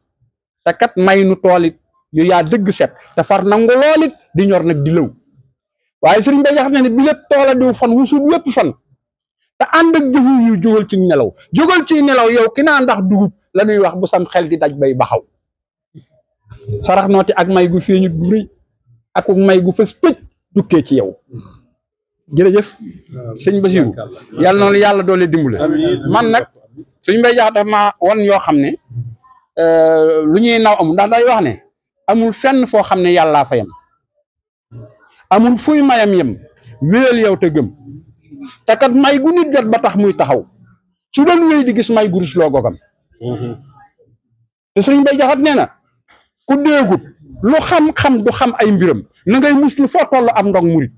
te kat may nu toolit yu yaa dëgg set te far nangu loolit di ñor nag di lëw waaye sëriñ Bay Jaxate ne bi lépp toola diw fan wusul wépp fan te ànd ak jëfu yu jógal ci nelaw jógal ci nelaw yow ki naa ndax dugub la ñuy wax bu sam xel di daj bay baxaw sarax nooti ak may gu feeñu gu rëy ak may gu fës pëj tukkee ci yow jërëjëf sëñ Basiru yàlla na yàlla doole dimbale man nag suñ Mbay Jaxate dafa ma wan yoo xam ne lu ñuy naw amul ndax day wax ne amul fenn foo xam ne yàllaa fa yem amul fuy mayam yem wéyal yow te gëm te kat may gu nit jot ba tax muy taxaw su doon wéy di gis may gu rusloo gogam te suñ Mbay Jaxate nee na ku déegut lu xam-xam du xam ay mbiram na ngay muslu foo toll am ndong murit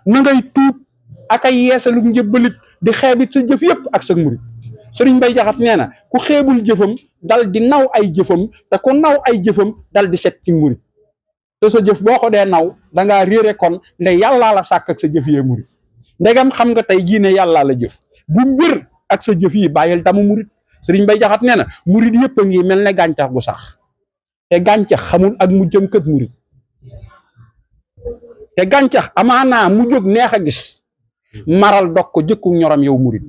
na ngay tuub ak ay yeesalu njëbbalit di xeebit sa jëf yëpp ak sa murit sëriñ Mbay Jaxate nee na ku xeebul jëfam dal di naw ay jëfam te ku naw ay jëfam dal di set ci murit te sa jëf boo ko dee naw dangaa réere kon nde yàllaa la sàkk ak sa jëf yee murit ndegam xam nga tey jii ne yàllaa la jëf bu mbir ak sa jëf yi bàyyil damu murit sëriñ Mbay Jaxate nee na murit yëpp a ngi mel ne gàncax gu sax te gàncax xamul ak mu jëm kët murit te gàncax amaanaa mu jóg neex a gis maral dog ko jëkku ñoram yow murit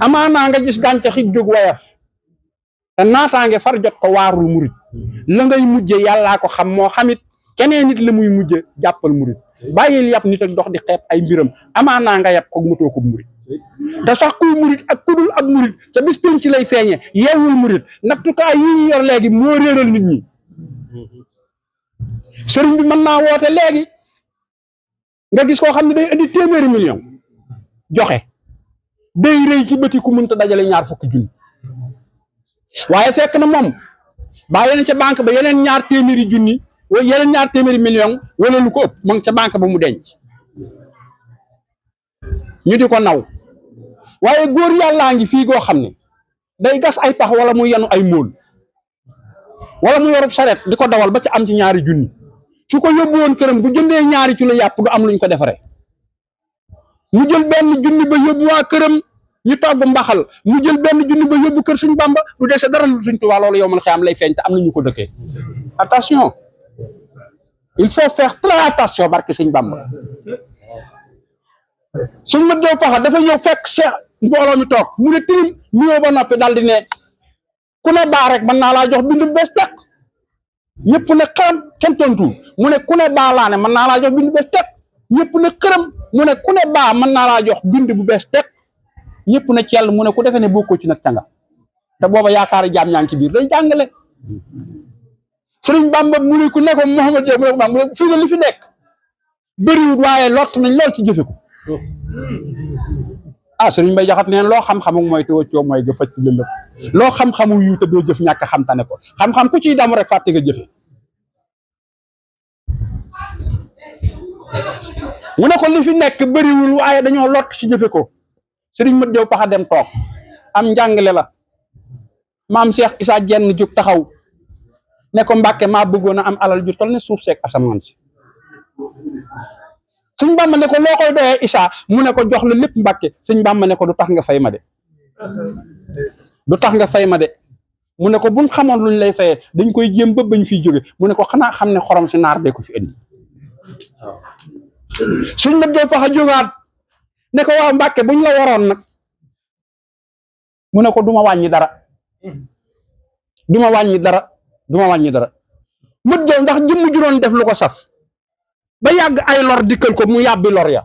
amaanaa nga gis gàncax it jóg wayaf te naataange far jot ko waarul murit la ngay mujje yàllaa ko xam moo xamit keneen nit la muy mujje jàppal murit bàyyil yàpp nit ak dox di xeeb ay mbiram amaanaa nga yàpp ko mutoo ko murit te sax kuy murit ak kudul ak murit te bis pénc ci lay feeñe yeewul murit nattukaay yi ñu yor léegi moo réeral nit ñi sëriñ bi mën naa woote léegi nga gis koo xam ne day indi téeméeri million joxe day rëy ci bëti ku mënta dajale 20 junni waaye fekk na moom bàyyi na ca banque ba yeneen 200 junni wala yeneen 200 million wala lu ko ëpp ma ngi ca banque ba mu denc ñu di ko naw waaye góor yàllaa ngi fii goo xam ne day gas ay pax wala mu yenu ay móol wala mu yorub saret di ko dawal ba ci am ci 2 junni su ko yóbbu woon këram bu jëndee 2 kilo yàpp du am luñ ko defaree mu jël 1 junni ba yóbbu waa këram ñu togg mbaxal mu jël 1 junni ba yóbbu kër Sëñ Bamba du dese dara lu Sëñ Tuubaa loolu yow man xëy am lay feeñ te am na ñu ko dëkkee attention il faut faire très attention barke Sëñ Bamba suñ ma jow paxa dafa ñëw fekk Cheikh mbooloo mi toog mu ne tiim nuyoo ba noppi daal di ne ku ne baa rek mën naa laa jox bindu bees teg ñëpp ne xaram kenn tontuwul mu ne ku ne baa laa ne mën naa laa jox bindu bees teg ñëpp ne xëram mu ne ku ne baa mën naa laa jox bind bu bees teg ñëpp ne cell mu ne ku defee ne bokkoo ci nag canga te booba yaakaari jaam ñaa ngi ci biir day jàngale Sëriñ Bamba mu ne ku ne ko Mouhamed Diop mu ne ko Bamba mu ne fii ne li fi nekk bëriwut waaye lott nañ lool ci jëfe ko ah Sëriñ Mbay Jaxate neen loo xam-xamu mooy te wëccoo mooy nga fëcc la lëf loo xam-xamu yu te doo jëf ñàkk xam tane ko xam-xam ku ciy damu rek fàtte nga jëfe mu ne ko li fi nekk bëriwul waaye dañoo lott ci jëfe ko Sëriñ Mat Jaw Paxa dem toog am njàngale la maam Cheikh Issa Dieng jóg taxaw ne ko Mbàkke maa bëggoon a am alal ju tol ne suuf seeg asamaan si Sëñ Bàmba ne ko loo koy doyee Issa mu ne ko jox la lépp Mbàkke Sëñ Bàmba ne ko du tax nga fay ma de du tax nga fay ma de mu ne ko buñ xamoon luñ lay fayee dañ koy jéem ba bañ fiy jóge mu ne ko xanaa xam ne xorom si naar bee ko fi indi Sëñ Mat Jaw Paxa jógaat ne ko waaw Mbàkke buñ la waroon nag mu ne ko duma wàññi dara duma wàññi dara Mat Jaw ndax jëmm juróon def lu ko saf ba yàgg ay lor dikkal ko mu yàbbi lor ya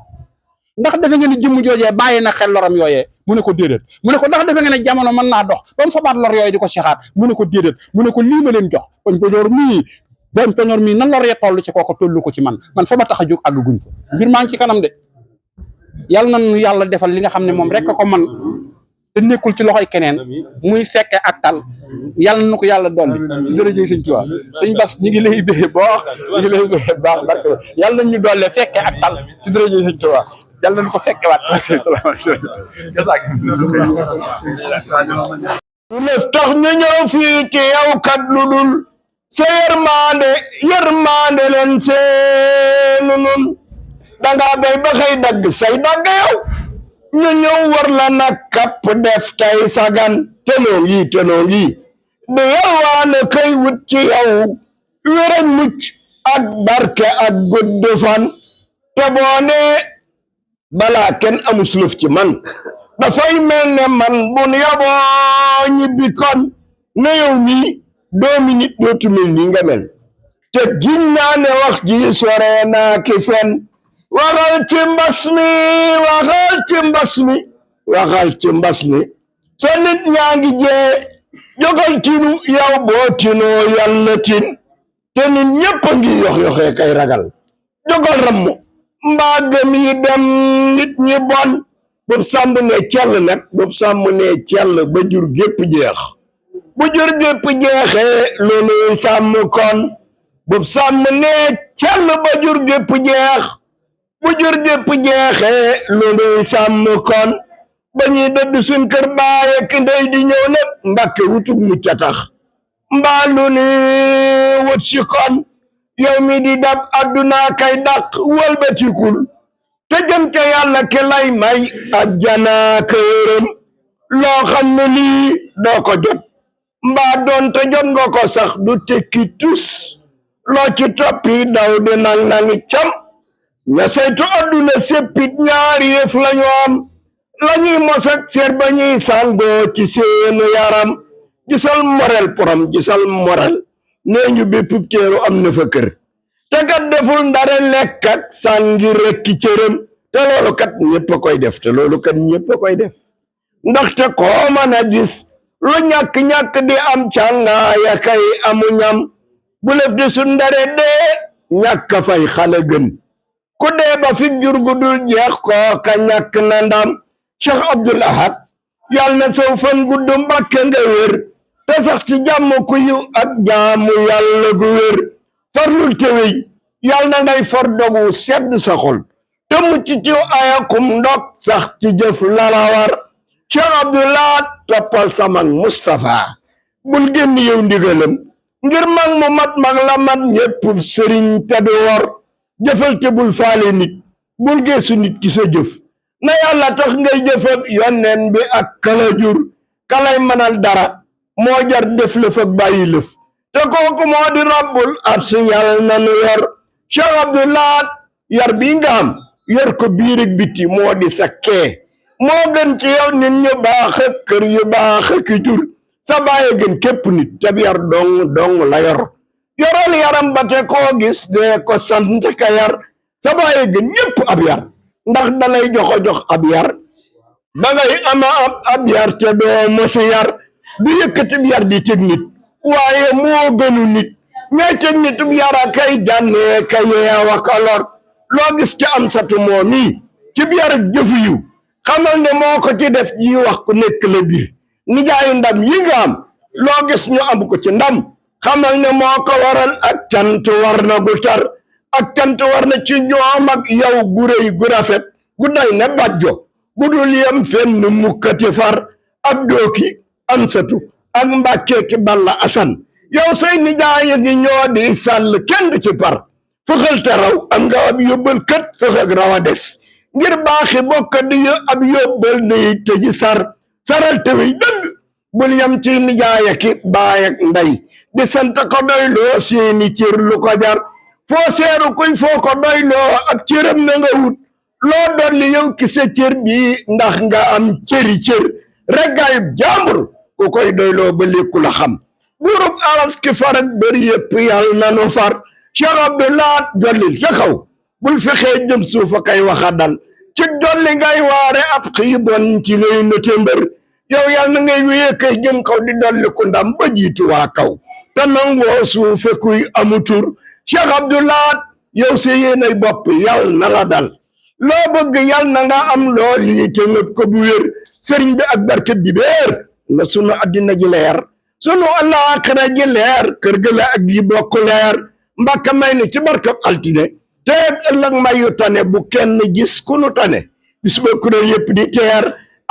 ndax defe nga ni jëmm joojee bàyyi na xel loram yooyee mu ne ko déedéet mu ne ko ndax defe nga ne jamono mën naa dox ba mu fabaat lor yooyu di ko sixaat mu ne ko déedéet mu ne ko lii ma leen jox poñ poñoor mii nan lor ya toll ci kooko tollu ko ci man fa ma tax a jóg àgg guñ fa mbir maa ngi ci kanam de yàlla na nu yàlla defal li nga xam ne moom rek ko man te nekkul ci loxoy keneen muy fekke ak tal yàlla na ko yàlla dolli ci jërëjëf sëñ Tuubaa sëñ Bass ñu ngi lay béyee baax yàlla nañ ñu dolle fekke ak tal ci jërëjëf sëñ Tuubaa yàlla nañ ko fekke waat du lef tax ñu ñëw fii ci yow kat lu dul sa yërmande leen seenu nun dangaa béy ba xëy dagg say dagg yow ñu ñëw war la nag kapp def tay sagan tenoo ngi di yalwaane kay wut ci yow wérañ mucc ak barke ak gudd fan te boo ne balaa kenn amus lëf ci man dafay mel ne man bun yaboo ñibbi kon ne yow mii 2 minutes dootu mel nii nga mel te giñ naa ne wax ji sore naa ki fen waxal ci mbas mi sa nit ñaa ngi jee jógal tinu yow boo tinoo yàlla tin te nit ñëpp a ngi yox-yoxee kay ragal jógal ramm mbaa gëm yi dem nit ñi bon bu sàmm ne cell nag bu sàmm ne cell ba jur gépp jeex bu jur gépp jeexee looluy sàmm kon bu sàmm ne cell ba jur gépp jeex bu jur gépp jeexee looluy sàmm kon ba ñuy dëdd suñ kër baay ak ndey di ñëw nag mbàkke wutug mucc a tax mbaa lu ni wut si kon yow mi di dab adduna kay dàq wëlbatikul te jëm ca yàlla ke lay may ajjana këram loo xam ne lii doo ko jot mbaa doon te jot nga ko sax du tekki tus loo ci toppi daw di nang-nangi cam ña saytu adduna séppit ñaari yëf lañu am lañuy mos ak seet ba ñuy sàngoo ci seenu yaram gisal morel porom gisal morel nee ñu bépp teeru am na fa kër te kat deful ndare lekk ak sàngi rekki cëram te loolu kat ñëpp a koy def te loolu kat ñëpp a koy def ndaxte koo mën a gis lu ñàkk-ñàkk di am càngaaya kay amu ñam bu lef di su ndare dee ñàkk fay xale gën ku dee ba fi jur gu dul jeex koo ka ñàkk na ndam Cheikh Abdoul Ahad yàlla na saw fan gudd mbàkke nga wér te sax ci jàmm ku yiw ak jaamu yàlla gu wér farlul tewey yàlla na ngay for dogu sedd sa xol te mucc ci ayakum ndok sax ci jëf lalawar Cheikh Abdoul Ahad toppal samag Moustapha bul génn yow ndigalam ngir mag mu mat mag la mat ñépp sëriñ te du wor jëfal te bul faale nit bul geesu nit ki sa jëf na yàlla tax ngay jëf ak yonneen bi ak kala jur kalay mënal dara moo jar def lëf ak bàyyi lëf te kooku moo di rabbul arsi yàlla na nu yor Cheikh Abdoul Ahad yar bi nga am yor ko biir ak biti moo di sa kee moo gën ci yow nit ñu baax ak kër yu baax ak jur sa bàyyi gën képp nit te yar dong la yor yoral yaram ba te koo gis dee ko sant ka yar sa bàyyi gën ñépp ab yar ndax dalay jox ab yar ba ngay ama ab yar te doo mosu yar du yëkkati yar di teg nit waaye moo gënu nit ñooy teg nit yar a kay jànnee ka yeewa ka lor loo gis ci am satu moo mii ci yar ak jëfu yiw xamal ne moo ko ci def ji wax ku nekk la biir nijaayu ndam yi nga am loo gis ñu am ko ci ndam xamal ne moo ko waral ak cant war na gu tar ak cant war na ci ñoom ak yow gu rëy gu rafet gu day ne bàjjo gu dul yem fenn mukkati far ak dooki ansatu ak mbàkkee ki balla asan yow say nijaay gi ñoo di sàll kenn du ci par fëxal te raw am nga ab yóbbal kët fëxag raw a des ngir baaxi bokk di ab yóbbal nuy te ji saral tewey dëgg bul yem ci nijaay ki baay ak ndey di sant ko doy loo seeni cër lu ko jar foo seeru kuy foo ko doy loo ak cëram na nga wut loo dolli yow ki sa cër bii ndax nga am cëri cër reggaayub jaambur ku koy doy loo ba lékku la xam buurub aras ki farak bëri yëpp yàlla nanu far Cheikh Abdoul Ahad dollil ca kaw bul fexee jëm suufa kay waxa dal ci dolli ngay waare ab xiibon ci ngay note mbër yow yàlla na ngay wéyee kay jëm kaw di dolli ku ndam ba jiitu waa kaw te nangoo suufe kuy amutur Cheikh Abdoulaat yow sa yéenay bopp yàlla na la dal loo bëgg yàlla na nga am lool yi te ngëp ko bu wér sëriñ bi ak barket bi béer na sunu addina ji leer sunu alaaxira ji leer kër ga la ak yi bokk leer mbàkka may ni ci barkab altine te ëllëg mayu tane bu kenn gis ku nu tane bis ba kuréel yëpp di teer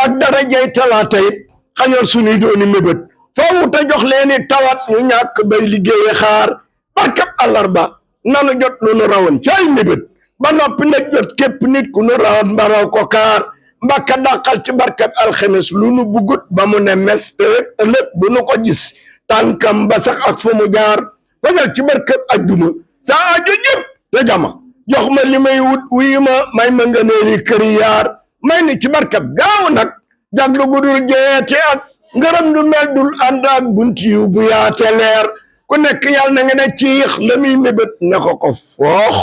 ak darajay talaata it xañal sunuy dooni mébét foofu te jox leeni tawat ñu ñàkk bay liggéeye xaar barkab àllarba nanu jot lu nu rawoon caay mébét ba noppi nag jot képp nit ku nu rawoon mbaraw ko kaar mbàkka dàqal ci barkab alxemes lu nu bugut ba mu ne mes te ëllëg bu nu ko gis tànkam ba sax ak fu mu jaar fajal ci barkab ajjuma sa aajo jëpp te jama jox ma li may wut wuyu ma may ma nga neeli këri yaar may ni ci barkab gaaw nag jaglu gudul jeete ak ngërëm du mel dul ànd ak buntiyu bu yaate leer ku nekk yàlla na nga ne ciix la muy mébét ne ko foox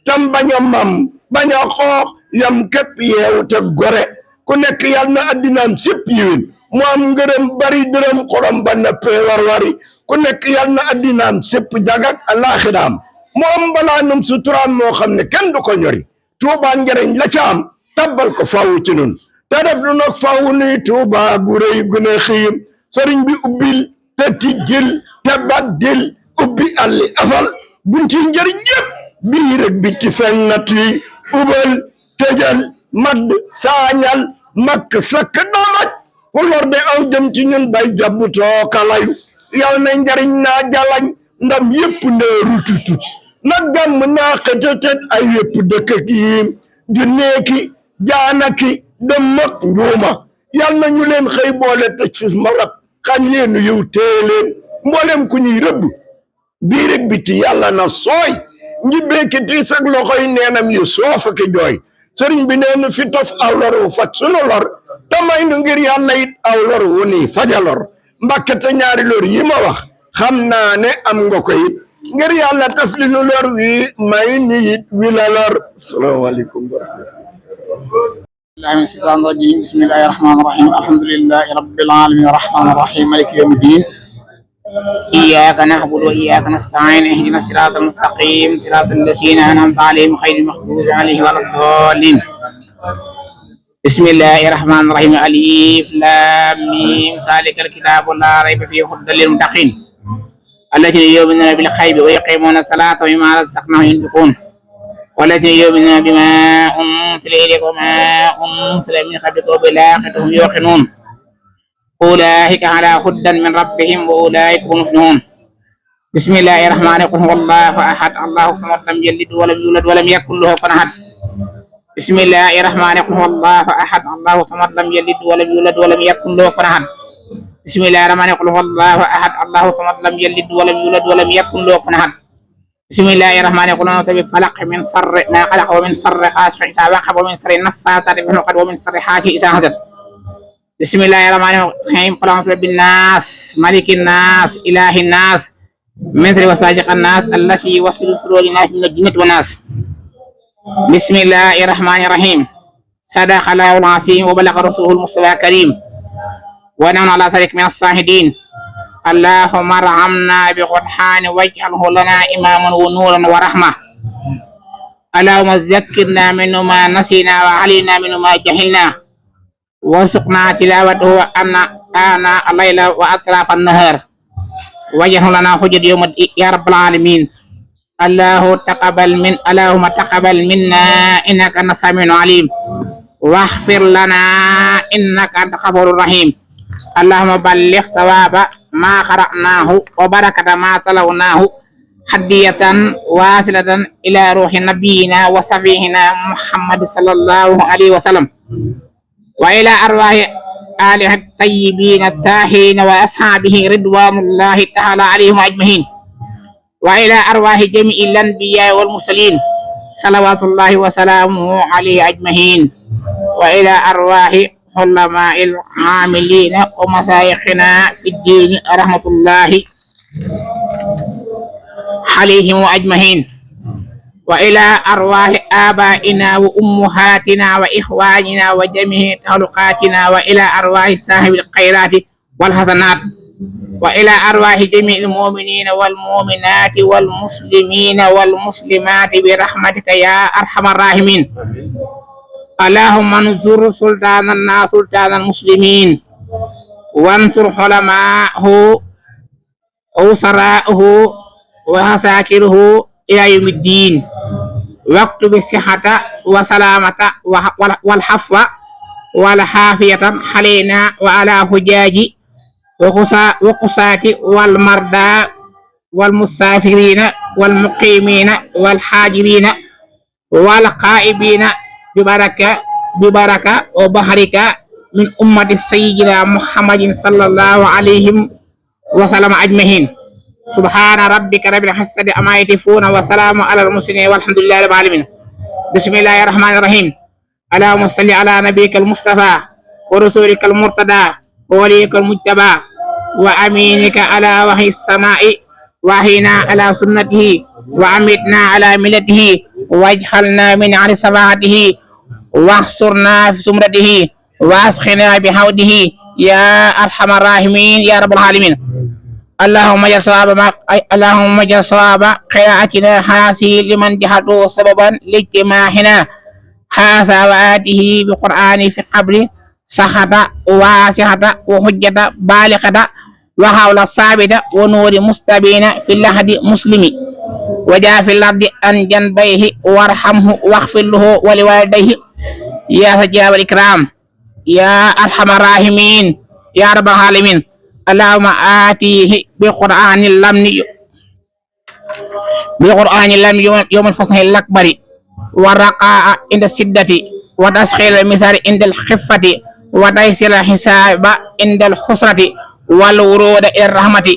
tam bañ a mam bañ a xoox yam képp yeewu te gore ku nekk yàlla na addinaam sépp yiwin mu am ngërëm bari dërëm xorom ba nappee war-wari ku nekk yàlla na addinaam sépp jagak alaxiraam mu am balaa num suturaam moo xam ne kenn du ko ñori tuubaa njëriñ la ca am tabbal ko faawu ci nun te def lu nag faawu nuy tuubaa gu rëy gu ne xiim sëriñ bi ubbil te tijjil te baddil ubbi alli afal bunti njëriñ yëpp biir ak bitti fennat yi ubal tëjal madd saañal makk sakk damaj fu lor de aw jëm ci ñun bay jabbutoo kalayu yal na njariñ naa jalañ ndam yëpp ndee rututut nag gàmm naa xëtëtët ay yëpp dëkk ak yiim di neeki jaanaki dëmmak njuuma yal na ñu leen xëy boole tëj fi marab xañ leenu yiw tee leen mboolem ku ñuy rëbb biir ak biti yàlla na sooy njibbeeki tiis ak loxoy neenam yu soofa ki jooy sëriñ bi nee nu fi tof aw lor wu faj sunu lor te may nu ngir yàlla it aw lor wu ni fajalor mbàkke te ñaari lor yi ma wax xam naa ne am nga ko it ngir yàlla taf li nu lor wi may ni it wi la lor asalaamaaleykum wa rahmatulah من الشيطان الرجيم بسم الله الرحمن الرحيم الحمد لله رب العالمين الرحمن الرحيم مالك يوم الدين إياك نعبد وإياك نستعين اهدنا الصراط المستقيم صراط الذين أنعمت عليهم غير المغضوب عليهم ولا الضالين بسم الله الرحمن الرحيم ألف لام ميم ذلك الكتاب لا ريب فيه هدى للمتقين الذين يؤمنون بالغيب ويقيمون الصلاة ومما رزقناهم ينفقون والذين يؤمنون بما أنزل إليك وما أنزل من قبلك وبالآخرة هم يوقنون أولئك على هدى من ربهم وأولئك هم المفلحون بسم الله الرحمن الرحيم هو الله أحد الله الصمد لم يلد ولم يولد ولم يكن له كفوا أحد بسم الله الرحمن الرحيم هو الله أحد الله الصمد لم يلد ولم يولد ولم يكن له كفوا أحد بسم الله الرحمن الرحيم هو الله أحد الله الصمد لم يلد ولم يولد ولم يكن له كفوا أحد بسم الله الرحمن الرحيم بفلق من شر ما خلق ومن شر غاسق إذا وقب ومن شر النفاثات في العقد ومن شر حاسد إذا حسد بسم الله الرحمن الرحيم قل أعوذ برب الناس ملك الناس إله الناس من شر وسواس الناس الذي يوسوس في صدور الناس من الجنة والناس بسم الله الرحمن الرحيم صدق الله العظيم وبلغ رسوله المصطفى الكريم ونحن على ذلك من الشاهدين اللهم ارحمنا بقرآن واجعله لنا إماما ونورا ورحمة اللهم ذكرنا منه ما نسينا وعلينا منه ما جهلنا وارزقنا تلاوته آناء الليل وأطراف النهار واجعله لنا حجة يوم الدين يا رب العالمين اللهم تقبل منا إنك أنت السميع العليم واغفر لنا إنك أنت الغفور الرحيم اللهم بلغ ثواب ما قرأناه وبركة ما تلوناه هدية واصلة إلى روح نبينا وصفينا محمد صلى الله عليه وسلم وإلى أرواح آله الطيبين الطاهرين وأصحابه رضوان الله تعالى عليهم أجمعين وإلى أرواح جميع الأنبياء والمرسلين صلوات الله وسلامه عليه أجمعين وإلى أرواح علماء العاملين ومشايخنا في الدين رحمة الله عليهم أجمعين وإلى أرواح آبائنا وأمهاتنا وإخواننا وجميع تعلقاتنا وإلى أرواح صاحب الخيرات والحسنات وإلى أرواح جميع المؤمنين والمؤمنات والمسلمين والمسلمات برحمتك يا أرحم الراحمين. اللهم انصر سلطاننا سلطان المسلمين وانصر علماءه وسراءه وعساكره إلى يوم الدين واكتب الصحة وسلامة والحفظ والعافية علينا وعلى حجاج وقصاة والمرضى والمسافرين والمقيمين والحاجرين والقائبين ببركة وبحرك من أمة سيدنا محمد صلى الله عليه وسلم أجمعين. سبحان ربك رب العزة عما يصفون وسلام على المرسلين والحمد لله رب العالمين. بسم الله الرحمن الرحيم. اللهم صل على نبيك المصطفى ورسولك المرتضى ووليك المجتبى وأمينك على وحي السماء وحينا على سنته وأمتنا على ملته واجعلنا من عن سماعته واحصرنا في سمرته واسقنا بحوضه يا أرحم الراحمين يا رب العالمين. اللهم اجعل صواب قراءتنا هذه لمن جعله سببا لاجتماعنا هذا وآته بقرآن في قبر صحة واسعة وحجة بالغة وحول ثابتة ونور مستبين في اللحد مسلم وجاء في الأرض عن جنبيه وارحمه واغفر له ولوالديه يا سجاب الإكرام يا أرحم الراحمين يا رب العالمين. اللهم آتيه بقرآن لم يوم الفصح الأكبر والرقاء عند الشدة وتسخير المسار عند الخفة وتيسير الحساب عند الحسرة والورود إلى الرحمة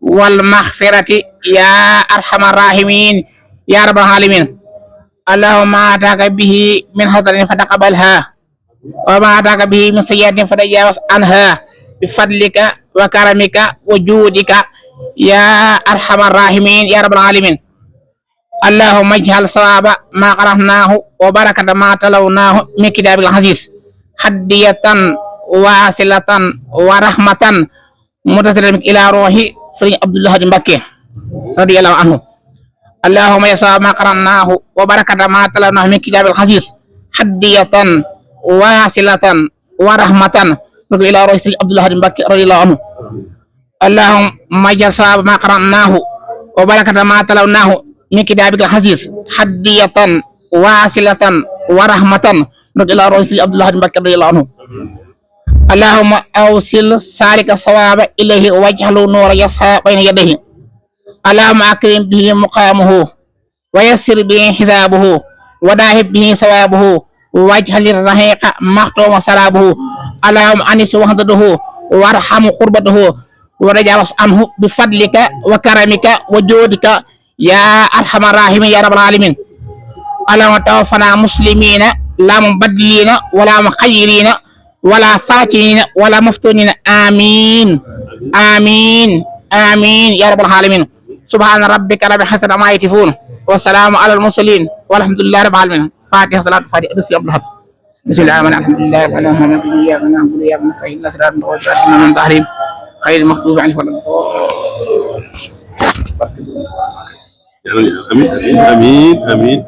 والمغفرة يا أرحم الراحمين يا رب العالمين. اللهم آتاك به من حسن فتقبلها وما آتاك به من سيئة فتجاوز عنها بفضلك وكرمك وجودك يا أرحم الراحمين يا رب العالمين. اللهم اجعل صواب ما قرأناه وبركة ما تلوناه من كتابك العزيز هدية واصلة ورحمة متصلة إلى روح سيدنا عبد الله بن بكر رضي الله عنه. اللهم يا صواب ما قرأناه وبركة ما تلوناه من كتابك العزيز هدية واصلة ورحمة إلى روح سيدنا عبد الله بن بكر رضي الله عنه. اللهم اجعل صواب ما قرأناه وبركة ما تلوناه من كتابك العزيز هدية واصلة ورحمة إلى روح سيدنا عبد الله بن بكر رضي الله عنه. اللهم أوصل سالك الصواب إليه واجعله نور يسعى بين يديه. اللهم أكرم به مقامه ويسر به حسابه وداهب به ثوابه واجعل الرحيق مختوم سرابه. اللهم أنس وحدته وارحم قربته ورجاوز عنه بفضلك وكرمك وجودك يا أرحم الراحمين يا رب العالمين. اللهم توفنا مسلمين لا مبدلين ولا مخيرين ولا فاتنين ولا مفتونين آمين آمين آمين يا رب العالمين. سبحان ربك رب العزة عما يصفون والسلام على المرسلين والحمد لله رب العالمين. فاتحة صلاة الفاتحة بسم الله بسم الله الحمد لله رب العالمين. إياك نعبد وإياك نستعين صراط المستقيم من ظهرهم غير المغضوب عليهم ولا آمين آمين آمين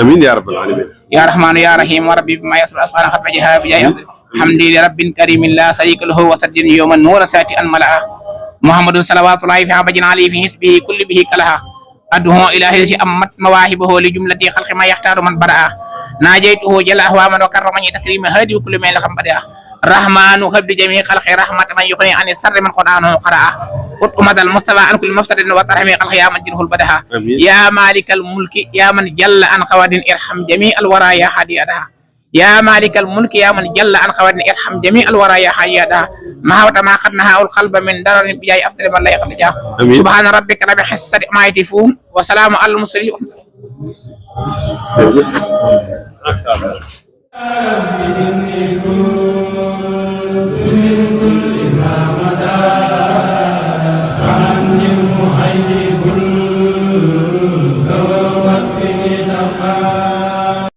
آمين يا رب العالمين. يا رحمن يا رحيم وربي بما يسر أسفار خط وجهها بجاه الحمد لرب كريم لا شريك له وسجن يوم النور ساتي أن ملأ محمد صلوات الله في عبد عليه في حسبه كل به كلها أدعو إلى هذه أمت مواهبه لجملة خلق ما يختار من برأ ناجيته جل أهواما وكرمني تكريم هادي وكل ما لخم بدأ الرحمن هب جميع خلق رحمة من يغني عن السر من قرآنه قرأ أمة المصطفى عن كل مفسد وترحم خلق يا من جنه البدها يا مالك الملك يا من جل عن خواد ارحم جميع الورى يا هادي أدها يا مالك الملك يا من جل عن خواد ارحم جميع الورى يا هادي أدها ما هو ما خدناها القلب من درر بجاي أفضل من لا يخرجها. سبحان ربك رب العزة عما يصفون وسلام على المرسلين.